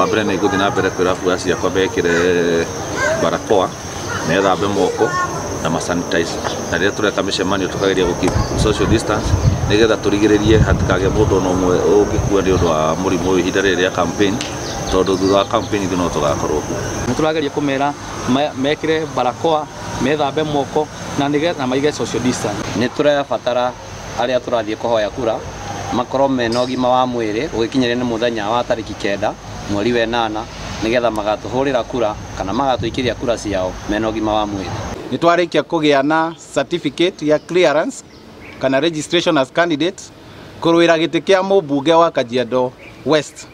Wa mbere nĩ ngũthiĩ na mbere kwĩra afuasi akwa mekĩre barakoa, methambe moko na ma sanitize, na rĩrĩa tũreka mĩcemanio tũkageria gũ keep social distance nĩgetha tũrigĩrĩrie hatikagĩe mũndũ ona ũmwe ũngĩkua nĩ ũndũ wa mũrimũ ũyũ ihinda rĩrĩ rĩa campaign, tondũ thutha wa campaign ithuĩ no tũgakorwo kuo. Nĩ tũrageria kũmera mekĩre barakoa, methambe moko na nĩgetha maige social distance. Nĩ tũrabatara arĩa tũrathiĩ kũhoya kura makorwo mena ũgima wa mwĩrĩ gũgĩkinyĩria nĩ mũthenya wa tarĩki 9 mweri wa 8, nĩgetha magatũhũrĩra kura kana magatũikĩria kura ciao mena ũgima wa mwĩrĩ. Nĩ twarĩkia kũgĩa na certificate ya clearance kana registration as candidate kũrũĩra gĩtĩ kĩa mũmbunge wa Kajiado West.